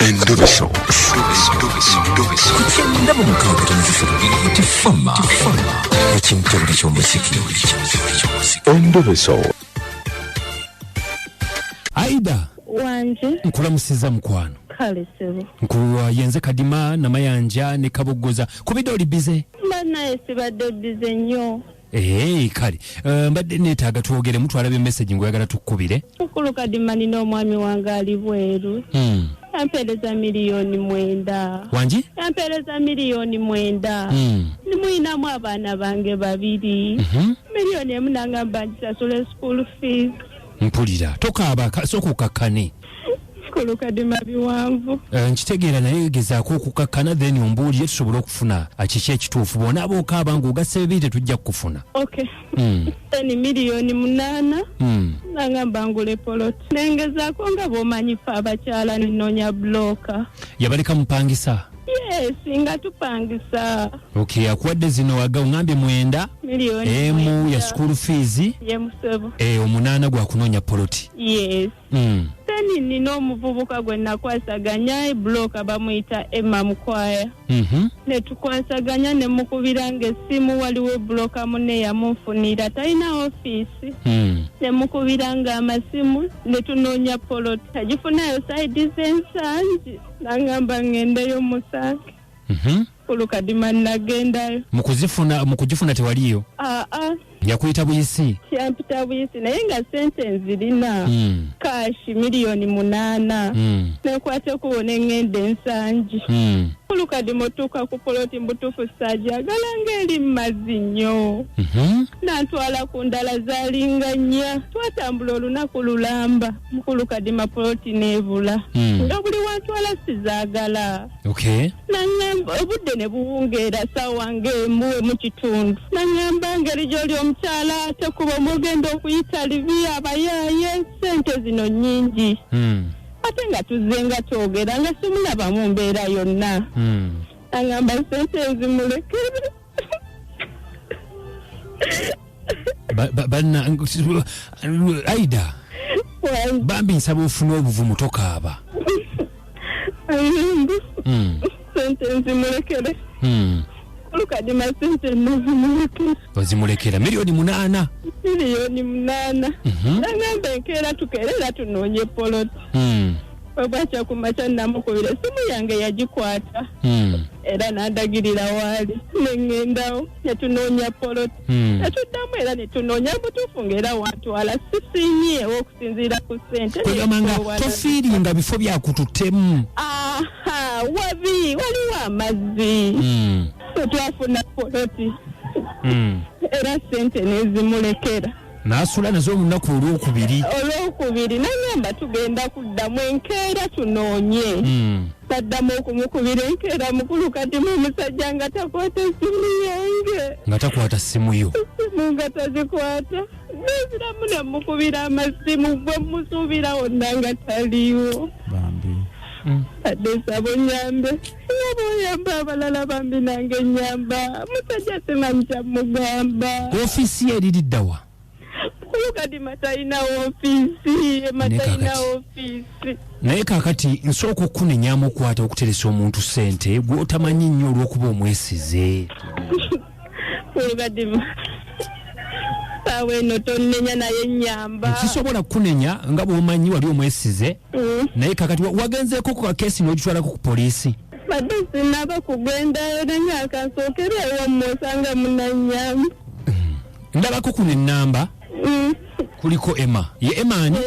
Endobeso. Ku 96.3 Tifama ekintobole ky'omuziki. Endobeso. Aida. Wanje. Nkulamusiza mukwano. Kale sebo. Nkuwa yenze Kadima Namayanja ne Kabogoza. Kubidde oli bize? Banaye sibadde bize nnyo. Ee, kale mbadde neetaaga twogere, mutwalabe message ng'oyagala tukkubire. Mukulu Kadima, nina omwami wange ali bweru. Yampeereza 9 miliyoni. Wangi? Yampeereza 9 miliyoni. Nimuyinamu abaana bange babiri. 1 miliyoni nangamba ngisasule school fees. Mpulira. Tokaaba, sooka okakkane. Mukulu Kadima, biwanvu. Nkitegeera, naye gezaako okukakkana, then ombuulire tusobole okufuna kiki ekituufu. Bw'onaaba okaaba ng'ogasse bibiri tetujja kukufuna. Okay. Then 8 miliyoni nangamba ngule poloti. Nengezaako nga bw'omanyi ffe abakyala, ninoonya broker. Yabaleka mupangisa? Yes, nga tupangisa. Okay, akuwadde zino aga oŋambye 9. Miliyoni emu 9. Ya school fees. Ye musebo. 8 gwakunoonya poloti. Yes. Then nina omuvubuka gwe nakwasaganya, broker bamuyita Emma Mukwaya. Ne tukwasaganya, ne mukubiranga essimu. Waliwo broker munne yamunfunira, talina ofiisi. Ne mukubiranga amasimu, ne tunoonya poloti, agifunayo side z'Ensangi, nangamba ŋŋendeyo musange. Kulukadima nagendayo. Mu kuzifuna, mu kugifuna tewaliyo? Aa. Yakuyita buyisi? Kyampita buyisi, naye nga sente nzirina. Cash 8 miliyoni. Nekwata ekubo ne ŋŋenda Ensangi. Kulukadima, otuuka ku poloti, mbutuufu saajagala, ng'eri mumazzi nnyo. Nantwala ku ndala, zaalinga nnya. Twatambula olunaku lulamba, mukulu Kadima, poloti neebula. Nga buli wantwala sizaagala. Naŋŋamba obudde ne buwungeera, saawa ng'emu emu kitundu, naŋŋamba ngeri gy'oli omukyala ate kuba omugenda okuyita libi abayaaye, sente zino nnyingi. Ate nga tuzze nga twogera nga simulaba mu mbeera yonna. Aŋŋamba sente nzimulekere. Banna Aida, bambi nsaba ofune obuvumu, tokaaba. Aŋŋamba sente nzimulekere. Olukadima, sente nazimulekera. Ozimulekera 8 miliyoni? 8 miliyoni. Naŋŋamba enkeera tukeerera tunoonye poloti. Bwebwakya ku makya, namukubira essimu yange, yagikwata. Era nandagirira waali, neŋŋendawo ne tunoonya poloti. Netuddamu era ne tunoonya, butuufu ng'era wantwala sisinyeewo okusinziira ku ssente. Kwegamba nga Neetowala. tofiiringa bifo byakututtemu. Aha, wabi, waliwo amazzi. Twafuna poloti. Era sente nezimulekera. N'asula nazo olunaku olwokubiri? Olwokubiri. Nagamba tugenda kuddamu enkeera tunoonye. Naddamu okumukubira enkeera, mukulu Kadimu, omusajja nga takwata essimu yange. Nga takwata ssimu yo? Essimu nga tazikwata. Neziramu nemukubira amasimu, gwe musuubira wonna nga taliiwo. Bambi. Adde nsaba onyambe nga bw'oyamba abalala, bambi nange nyamba, musajja simanyi kyamugamba. Ofiisi ye eririddawa? Mukulu Kadima, talina ofiisi. Ema Ne talina kaakati. ofiisi. Naye kaakati nsooka okukunenyamu okwata okuteresa omuntu ssente gw'otamanyi nnyo olw'okuba omwesize. Mukulu Kadima, saawa eno tonnenya, naye nyamba. Nkisobola kukunenya nga bw'omanyi wali omwesize. Naye kakati wagenzeeko ku kakeesi n'ogitwalako ku poliisi? Badde sinaba kugendayo, naye akansookera ewammwe, osanga munanyamba. Ndabako kuno ennamba. Kuliko Emma. Ye Emma ani?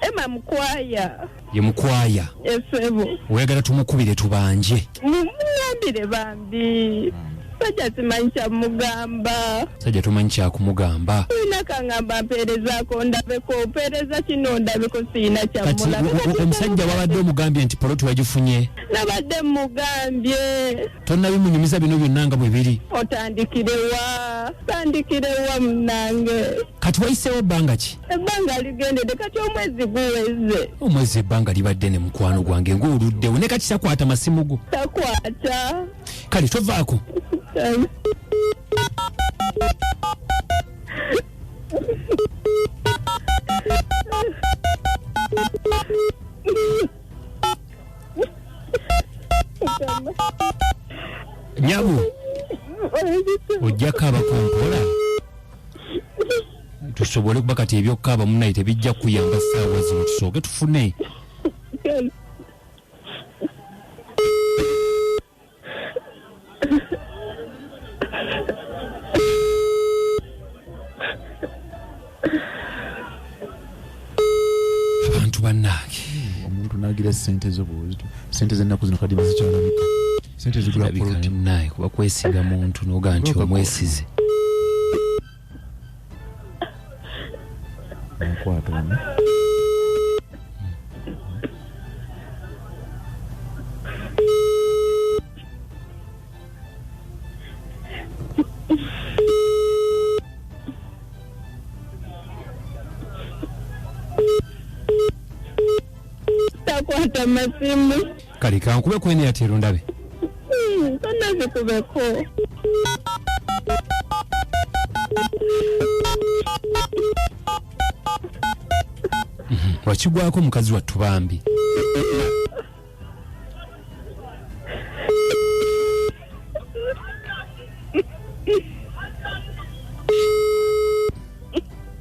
Emma Mukwaya. Ye Mukwaya? Esebo. Oyagala tumukubire tubanje? Mugambire bambi, sajja simanyi kyamugamba. Sajja tomanyi kyakumugamba. Sirina kangamba mpeerezaako ndabeko, mpeereza kino ndabeko, siina Kati kyamulabe. omusajja wabadde omugambye nti poloti wagifunye? Nabadde mugambye. Tonnabimunyumiza bino byonna nga bwe biri? Otandikirewa, tandikirewa munange? Kati wayiseewo bbanga ki? Ebbanga ligendedde, kati omwezi guweze. Omwezi, ebbanga libadde ne mukwano gwange ng'oluddewo, ne kati takwata masimu go? Takwata. Kale tovaako. Thanks. Nyabu ojja kaabako mpola tusobole kuba kati ebyokukaaba munaye tebijja kuyamba ssaawa zino, tusooke tufune. Abantu bannange, omuntu nagira sente zo bwozito, sente z'ennaku zino kadi bazikyalabika, sente zigula poloti naye kuba kwesiga muntu noga nti omwesize. Nkwata ono. Takwata masimu. Kale kankube kwene yatero ndabe. Tonazikubeko. Wakigwako mukazi wattu bambi.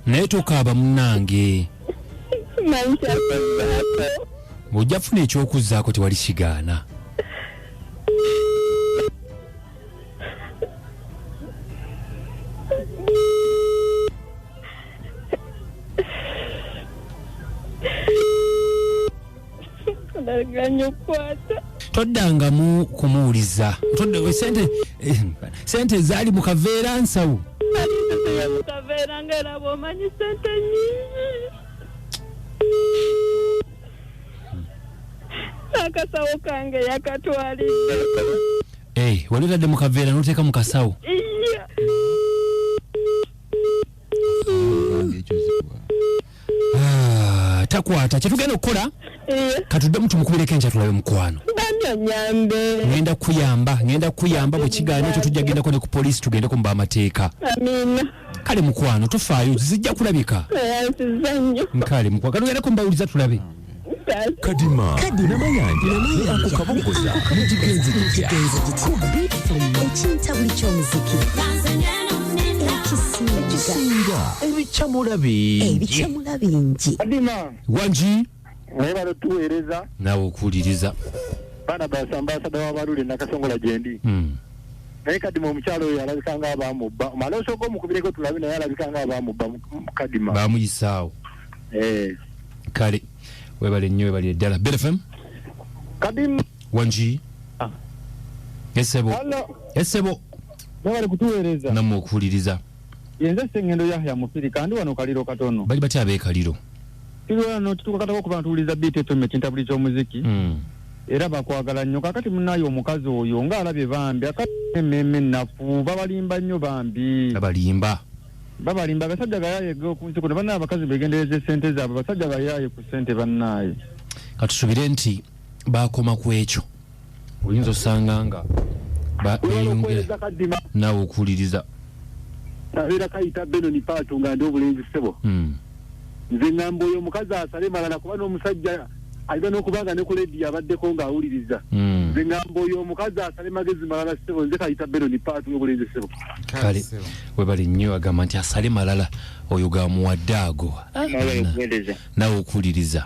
Naye tokaaba munnange. Ojja kufuna ekyokuzzaako, tewali kigaana. Toddangamu kumuwuliza. Sente zaali mu kaveera nsawo. Mu kaveera nga era bw'omanyi sente nnyingi. Akasawo kange yakatwalidde. Wali otadde mu kaveera n'oteeka mu kasawo? Iya. Takwata. Kyetugenda okukola, katuddemu tumukubireko enkya tulabe mukwano. Ngenda kuyamba, bwe kigaana ekyo tujja gendako ne ku poliisi tugendeko mu b'amateeka. Amiina. Kale mukwano tofaayo, zijja kulabika. Kale mukwano katugendeko mbawuliza tulabe. Kadima Namayanja akukabongoza mugigenze gitya ekintabuli ky'omuziki ekisinga ebicamula bingi. Kadima wangi naye balotuweereza naawe okuwuliriza baana basambasada w'abalule Nakasongola gyendi. Naye Kadima omukyalo oyo alabika nga abamubba, omala osooka omukubireko tulabe, naye alabika nga abamubba Kadima bamuyisaawo. Kale webale nnyo, webale ddala. Bell FM Kadima wangi esebo esebo mwebale kutuweereza nammwe okuwuliriza. Yenze Ssengendo Yahya Mufiri kandi wano Kaliro katono. Bali batya abeekaliro? Tuli tutukakatako okuba ntuwuliza Beat FM ekintabuli ky'omuziki. Era bakwagala nnyo. Kakati munnaye omukazi oyo ng'alabye bambi emmeeme ennafu, babalimba nnyo bambi. Babalimba. Babalimba abasajja bayaaye ku nsi kuno, bannaye abakazi beegendereza essente zaabwe, abasajja bayaaye ku ssente bannaaye. Katusubire nti baakoma ku ekyo. Oyinza osanga nga beeyongera naawe okuwuliriza. Abeera kayita Benoni Paatu nga ndi obulenzi ssebo. Nze ngamba oyo omukazi asale malala kuba n'omusajja alina n'okubanga ne ku leediyo abaddeko ng'awuliriza. Nze ngamba oyo omukazi asale magezi malala ssebo, nze kayita Benoni Paatu obulenzi ssebo. Kale webale nnyo, agamba nti asale malala oyo gamuwadde ago. Naawe okuwuliriza.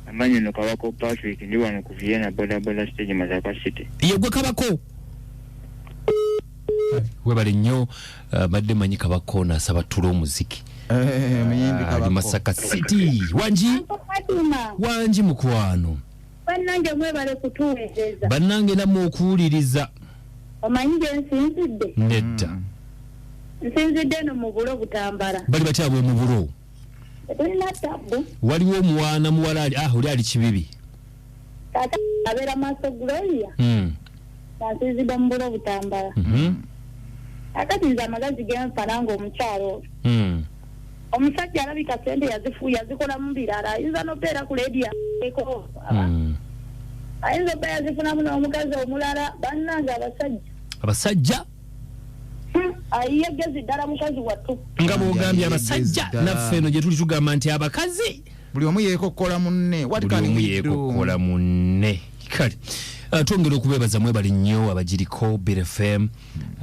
Amanyi no Kabako Patrick ndi wano ku Vienna boda boda stage Masaka City. Ye gwe Kabako? Webale nnyo, badde manyi Kabako n'asaba tula omuziki. Ali Masaka City. Wangi? Wangi mukwano. Bannange mwebale kutuweereza. Bannange nammwe okuwuliriza. Omanyi gye nsinzidde? Nedda. Nsinzidde eno mu bulo Butambala. Bali batya bwe mu bulo? Tulina tabbu. Waliwo omwana muwala ali oli ali kibibi. Taata abeera Maaso Gloria. Nsinzidde mu bulo Butambala. Akati nze amagazi ge nfana ng'omukyalo oyo. Omusajja alabika ssente yazikolamu birala, ayinza n'obeera ku leediyo eko. Ayinza obba yazifunamu n'omukazi omulala, bannange abasajja. Abasajja? Ayegezi ddala mukazi wattu. Nga bw'ogambye abasajja, naffe eno gye tuli tugamba nti abakazi. Buli omu yeekokkola munne. What Buli can omu we do? yeekokkola munne. Kale. Twongera okubebaza, mwebali nnyo abagiriko Beat FM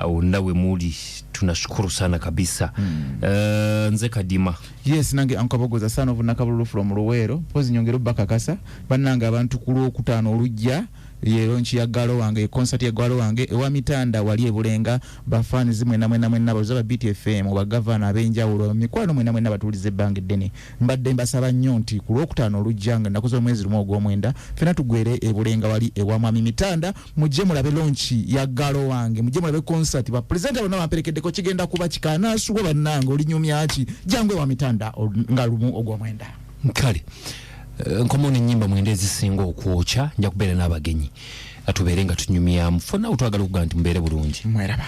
wonna we muli, tunashukuru sana kabisa. Nze Kadima. Yes, nange ankabogoza sana ovunakabululu from Luweero. Mpozi nyongera obbakakasa bannange abantu, ku Lwokutaano olujja ye launch ya galo wange, concert ya galo wange ewa Mitanda wali ebulenga. Bafanizi mwena mwena mwena baluza ba BTFM, bagavana ab'enjawulo, mikwano mwena mwena batuuliza ebbanga eddene, mbadde mbasaba nnyo nti ku Lwokutaano olujja nga nnaku z'omwezi 1 ogw'omwenda, ffenna tugwere ebulenga wali ewa Mwami Mitanda, mujje mulabe launch ya galo wange, mujje mulabe concert, ba presenter bonna bamperekeddeko, kigenda kuba kikanaasuwa bannange, olinyumyaki, jangu ewa Mitanda nga 1 ogw'omwenda. Kale nkomawo n'ennyimba 9 ezisinga okwokya, nja kubeera n'abagenyi atubeere nga tunyumyamu. Fonna twagala okugaa nti mubeere bulungi. Mweraba.